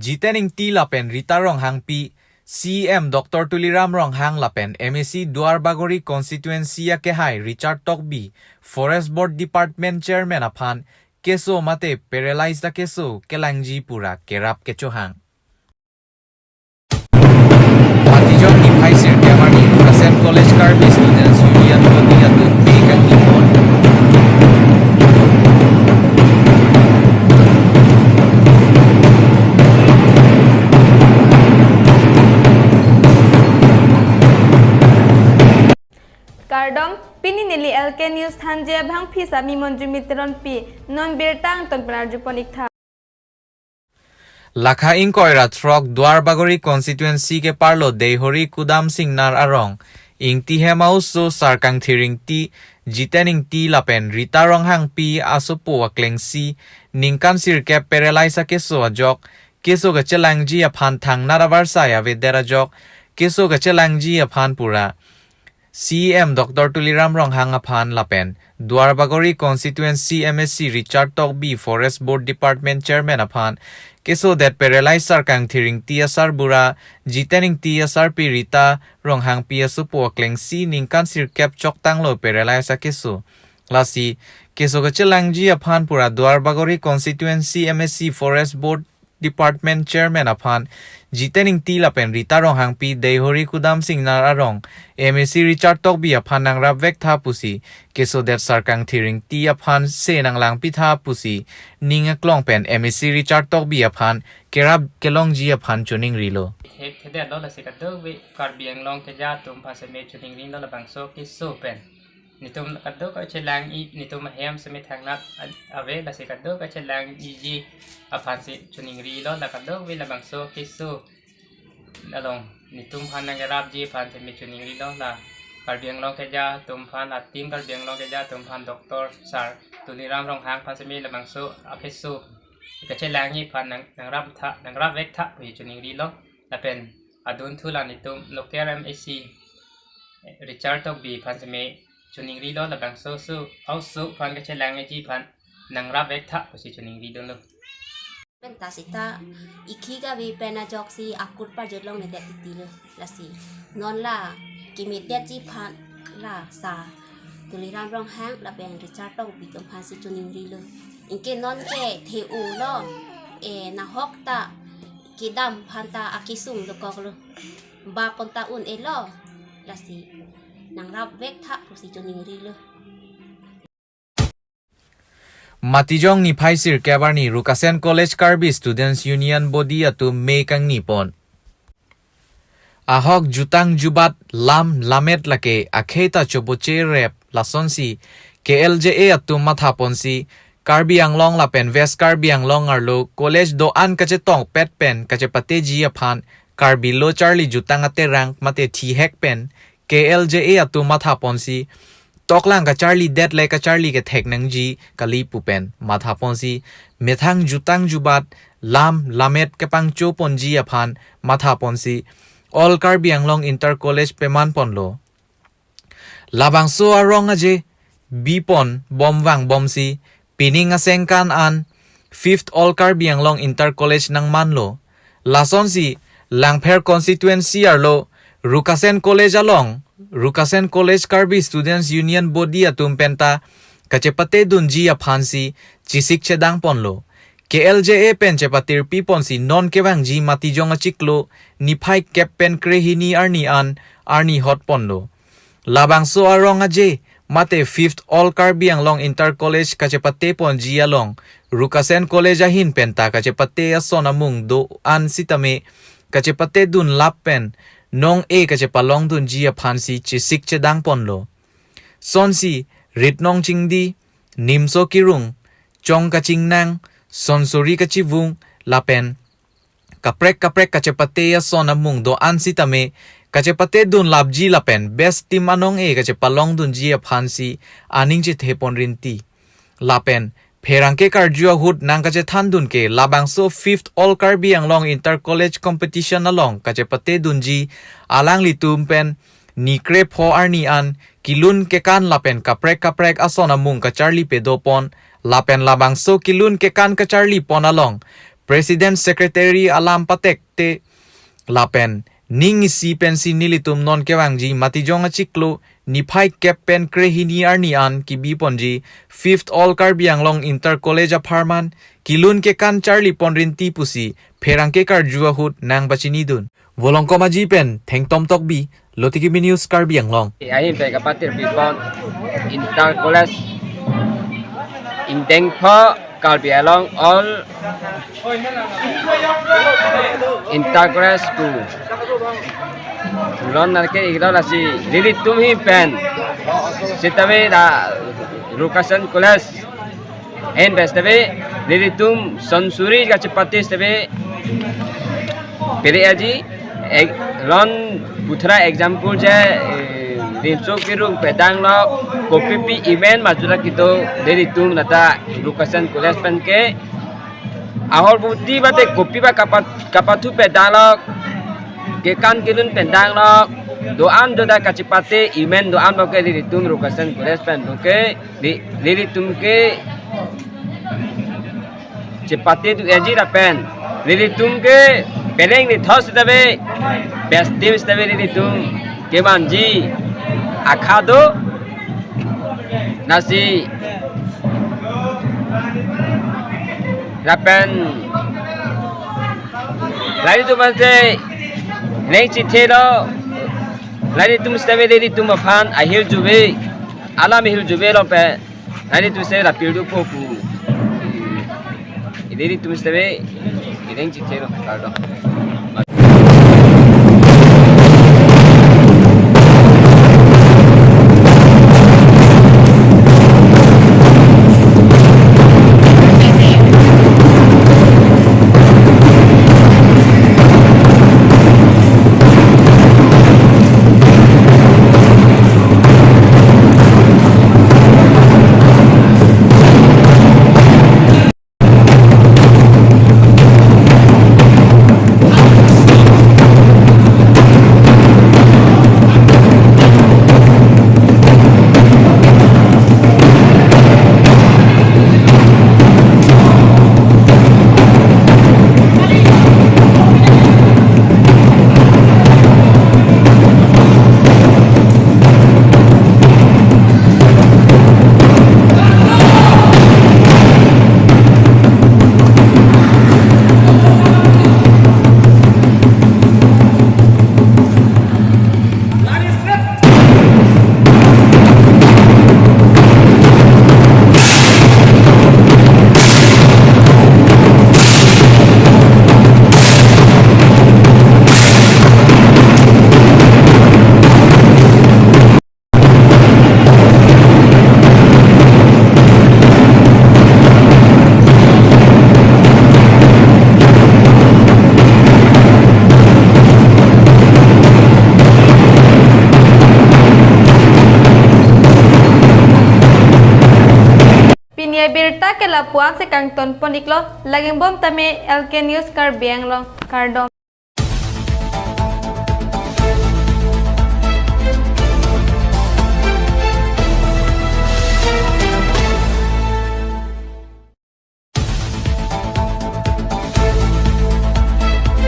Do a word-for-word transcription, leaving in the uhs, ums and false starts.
Jiten Ingti lapen Rita Ronghangpi, C E M Doctor Tuliram Ronghang lapen M A C Duarbagori constituency akehai Richard Tokbi, Forest Board Department Chairman aphan keso mate paralyzed akeso kelangji pura kerap kechohang. Matijong niphai sirkep arni Rukasen College Karbi Students Union Body atum me kangnipon. Kardom, pini neli L K News thanji abangpi Sami Monjumi Teronpi, non birta angton pen arjupon iktha. Lakha ingkoi ra throk Duarbagori constituency keparlo Deihori Kudam Singnar arong, Ingti hem a-oso Sarkangthir Ingti, Jiten Ingti lapen Rita Ronghangpi asopo aklengsi, ningkan sirkep paralyzed akeso ajok, keso kachelangji aphan thangnat avarsai avedet ajok, keso kachelangji aphan pura C E M Doctor Tuliram Ronghang aphan lapen Duarbagori constituency M A C Richard Tokbi, Forest Board Department Chairman aphan kesodet paralyzed Sarkangthir Ingti asarbura, Jiten Ingti asarpi Rita Ronghangpi asopo aklengsi ningkan sirkep choktanglo paralyzed akeso. Lasi keso kachelangji aphan pura Duarbagori constituency M A C Forest Board Department Chairman aphan Jiten Ingti lapen Rita Ronghangpi, Deihori Kudam Singnar arong, M A C Richard Tokbi aphan nangrap vektha pusi kesodet Sarkangthir Ingti aphan se nanglangpitha pusi ning aklong pen M A C Richard Tokbi aphan kerap kelongji aphan choningrilo. Hek thedetlo, lasi kadokave Karbi Anglong keja atum aphan seme choningrilo, labangso keso pen netum kadokave chelang-i, netum ahem seme thangnat a-, ave, lasi kadokave chelang-iji aphansi choningrilo, la kadokave labangso keso along netum aphan nangrapji aphan seme choningrilo, la Karbi Anglong keja atum aphan, la team Karbi Anglong keja atum aphan Doctor Sar Tuliram Ronghang aphan seme labangso akeso kachelang-i aphan nang, nangraptha, nangrap vektha pu choningrilo, lapen adunthu la netum local M A C Richard Tokbi aphan seme choningrilo, labangso oso, a-oso aphan kachelang-iji aphan nangrap vektha pusi choningrilo. Penta seta ikhi kave pen ajoksi akur parjut longledet titilo, lasi non la kimedetji aphan la Sar Tuliram Ronghang lapen Richard Tokbi atum aphansi choningrilo. Anke non ke the-olo, e nahok ta kedam aphan ta akesung dokoklo. Ba pon ta un-elo, lasi nangrap vektha pusi choningrilo. Matijong niphai sirkep arni Rukasen College Karbi Students Union Body atum me kangnipon. Ahok jutang jubat, lam lamet lake akhei ta choboche rep, lasonsi K L J A atum mathaponsi Karbi Anglong lapen West Karbi Anglong arlo college do-an kachetongpet pen kachepateji aphan Karbi lo charli jutang aterang mate thihek pen K L J A atum mathaponsi toklang kacharlidet le kacharli kethek nangji kali pu pen mathaponsi methang jutang jubat, lam lamet kepangchoponji aphan mathaponsi All Karbi Anglong Inter College pemanponlo. Labangso arong aje bipon bom vangbomsi pining asengkan an fifth All Karbi Anglong Inter College nangmanlo. Lasonsi Langpher constituency arlo Rukasen College along, Rukasen College Karbi Students Union Body atum penta kachepatedunji aphansi chesik chedangponlo. K L J A pen chepatirpiponsi non kevangji Matijong achiklo niphai kep pen krehini arni an arni hotponlo. Labangso arong aje mate fifth All Karbi Anglong Inter College kachepateponji along Rukasen College ahin penta kachepate ason amung do-an sitame kachepatedun lap pen nong-e kachepalongdunji aphansi chesik chedangponlo. Sonsi ritnong chingdi, nimso kirung, chong kachingnang, sonsori kachivung lapen kaprek kaprek kachepate ason amung do-an sitame kachepatedun lapji lapen best team anong-e kachepalongdunji aphansi aning chethepon rinti. Lapen pherangke karju ahut nangkachethandun ke labangso fifth All Karbi Anglong Inter College Competition along kachepatedunji alanglitum pen ni krepho arni an kilun kekan lapen kaprek kaprek ason amung kacharli pedopon, lapen labangso kilun kekan kacharlipon along President Secretary alam patekte lapen ning isi pensi nelitum non kevangji Matijong achiklo niphai kep pen krehini arni an kibi ponji Fifth All Karbi Anglong Inter College apharman kelun kekan charli pon rinti pusi pherangke karju ahut nangpachinidun. Volongkom aji pen Thengtom Tokbi, Lotiki News, Karbi Anglong. Ahin pen kapatir pipon Inter College, ingdeng pho Karbi Anglong All Inter College School. Lon nangke iklon asi nelitum ahin pen sitame da Rukasan College ahin pen sitame nelitum sonsuri kachepate sitame pele aji ek, lon puthra example je, eh, rimso kerung pedang lo, kopipi amen majura kedo nelitum lata Rukasan College pen ke ahormuti bate kopi ba kapat, kapathu pedang lo, kekan kelun pedang lo, do-an do da kachepate amen do-an lo ke nelitum Rukasan College pen lo ke, ne, nelitum ke chepate do aji lapen nelitum ke peleng ni thos sitame best team sitame nelitum kemanji akha do, lasi lapen laitum ante neng chithelo, laitum sitame nelitum aphan ahirjuve, alam ahirjuve lo pe, nelitum sitame rapil do po pu. Nelitum sitame neng chithelo, kardom. Pini abirta ke lapu-an si kangton pon iklo, lagingbom tame L K News Karbi Anglong, kardom.